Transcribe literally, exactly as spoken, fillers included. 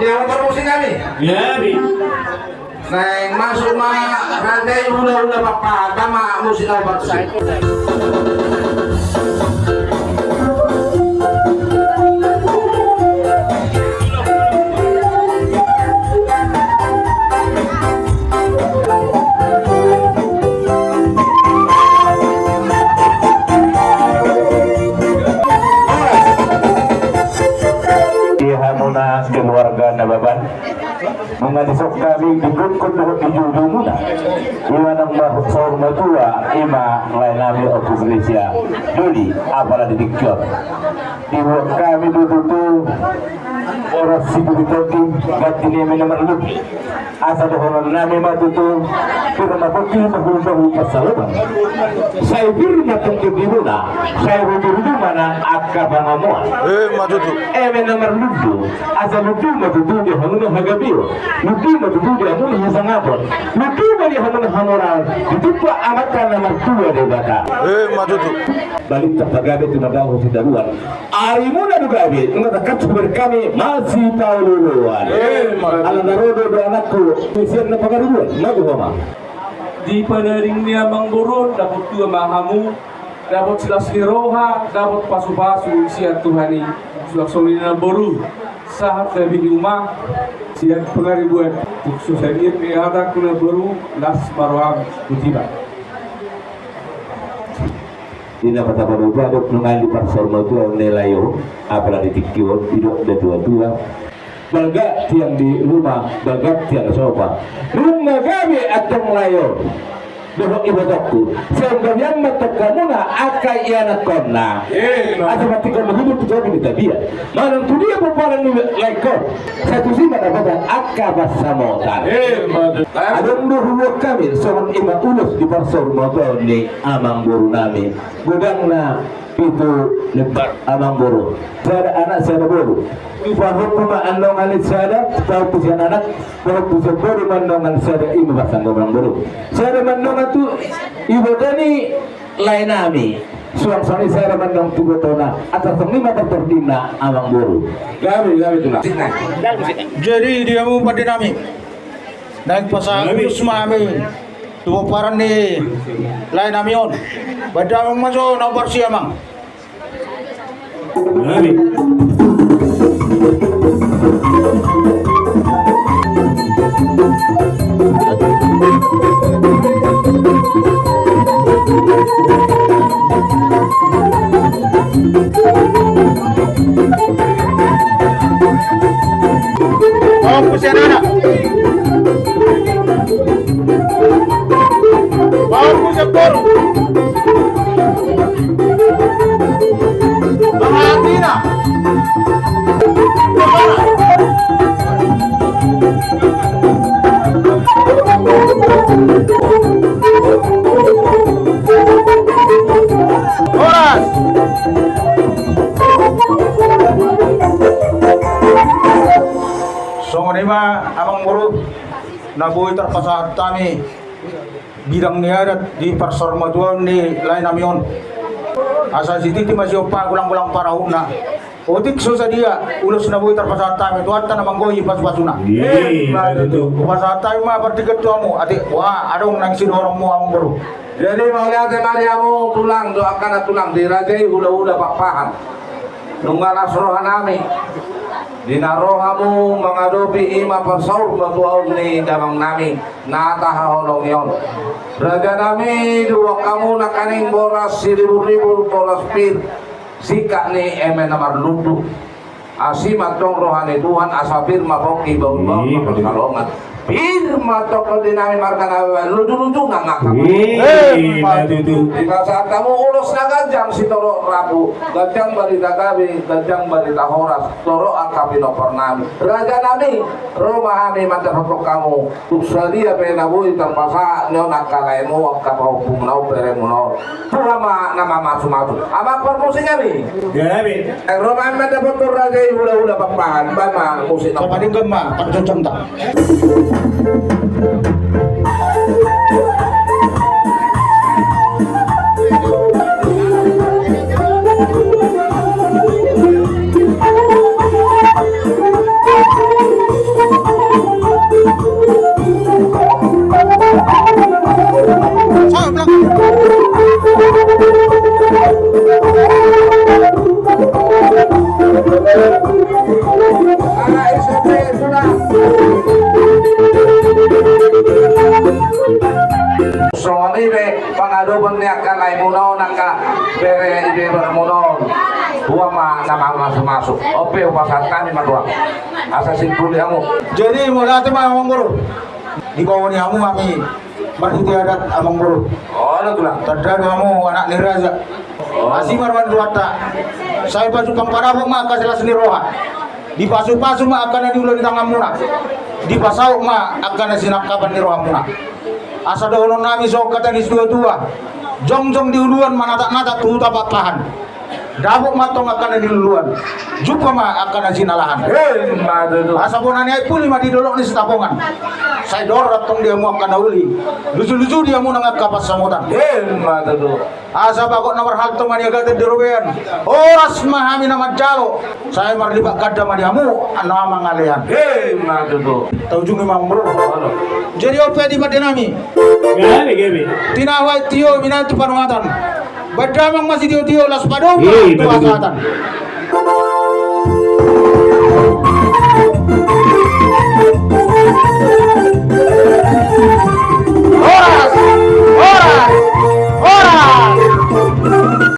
Dia mau bermusik kami? Gabe. Naeng masuk ma raja i hulahula Pakpahan, tama musik na parmusik. Di hamuna keluarga Nababan, nunga dison hami di gongkon dohot di jujumuna. Ima nang ma saur matua, ima lae nami Ompu Glesia Doli, apala di tingki on. Dibuat hami do tutu boras siburi tondi, ganti ni eme na marludu. Asa dohonon nami ma tutu, pir ma pongki, pahulhul pansalongan. Sai pir ma tongtong di bona, sai rudurudu ma nang angka pangomoan. Eh, ma tutu. Eme na marludu, asa ludu ma tutu di hamuna hagabeon, ludu ma tutu di hamuna hasangapon, ludu ma di hamuna hamoraon, ditumpak Amanta na martua Debata. Eh, ma tutu. Balintang pagabe tu na dao sitaruan. Arimuna do gabe, nunga tangkas hubereng hami masipaolooloan. Eh, ma tutu. Ala na ro do, do anakku, sian na pangaribuan, ma tutu ma. Di panaring ni amangboru on, dapot tua ma hamu, dapot silas ni roha, dapot pasupasu sian Tuhan i. Suang songon i namboru, sahat gabe ni uma sian pangaribuan. Tung so sadia pe hatangku namboru, las ma roham. Botima. Di na patapadopadok nunga di parsaurmatuaon ni lae on, apala di tingki on, didok natuatua. Balga tiang di ruma, balga tiang sopa. Nunga gabe antong lae on dohot ibotongku, sai gabe ma antong hamuna angka ianakkonna. Eh, asa mantikkon na hudut tu jabu ni tapian. Manang tu dia pomparan ni laengkon, sai tusi ma dapotan angka pansamotan. Eh, adong do huboan hami songon i ma ulos di parsaurmatuaon ni amangboru nami. Godangna pitu lembar amangboru. Sada anak, sada boru. Pahompu ma annon anak sada, pahompu sian anak, pahompu sian boru ma annon anak sada, i ma pasanggop amangboru. Sada ma annon tu iboto ni lae nami. Suang songon i sada ma annon tu ibotona. Atas songon i ma tortor di na amangboru. Gabe, gabe tu na. Jadi di hamu pande nami. Naeng pasahat ulos ma hami tu pomparan ni lae nami on. Baen damang ma jo na hombar siamang. Pahompu sian anak. Pahompu sian boru. Pahompu sian anak. Horas. Songon i ma amangboru na boi tarpasahat hami bidang ni adat di parsaurmatuaon ni lae nami on. Asa sititi ma siompa, gulang-gulang parahutna. Otik so sadia ulos na boi tarpasahat hami, Tuhanta na manggohi pasupasuna. Hupasahat hami ma partingkian tu hamu, atik, wah, adong nang sidohononmu amangboru. Jadi mauliate ma di hamu tulang dohot angka na tulang di raja i hulahula Pakpahan. Nunga las roha nami di na ro hamu mangadopi i ma parsaurmatuaon ni damang nami na tahaholongi on. Raja nami, diboan hamu nangkaning boras siriburribur, boras pir, singkat ni eme na marlundu. Asi ma antong roha ni Tuhan, asa pir ma pongki, baul ma pansalongan. Pir ma antong tondi nami marga Nababan, lujuluju nang angka. Ima tutu. Dipasahat hamu ulos na ganjang sitorop rambu, ganjang barita gabe, ganjang barita horas, torop angka pinompar nami. Raja nami, ro ma hami mandapothon hamu. Tung sadia pe na boi tarpasahat ni on angka laemu, angka pahompumuna on, beremuna on. Tuhan ma na mamasumasu. Amang parmusik nami. Gabe. Ro ma mandapothon raja i hulahula Pakpahan, baen ma musik na. Papadingkon ma parjojong ta. Ope, hupasahat hami ma tulang. Asa simpul di hamu. Jadi mauliate ma amangboru. Di bagasan hamu hami marhite adat amangboru. Olo tulang. Tanda do hamu anak ni raja. Asi ma roha ni Tuhanta. Sai pajumpang padapot ma angka silas ni roha. Dipasupasu ma angka na niula ni tanganmuna. Dipasaut ma angka na sinangkapan ni rohamuna. Asa dohonon nami songon hata ni situatua. Jongjong di uluan, manatapnatap tu huta Pakpahan. Dapot ma tong angka na niluluan. Jumpa ma angka na jinalahan. Emma tutu. Asa bona ni aek puli ma di dolok ni Sitapongan. Sai dor tong di hamu angka na uli. Luju-luju di hamu nang angka pansamotan. Emma tutu. Asa bagot na marhalto ma niagatan di robean. Horas ma hami na manjalo. Sai marlipat ganda ma di hamu na mangalean. Emma tutu. Taujungi ma amangboru. Jadi on pe di pande nami. Gabe, gabe. Tinahu aek tio, binahen tu panuhatan. Baen damang ma sitio-tio, las padomu tu hasahatan.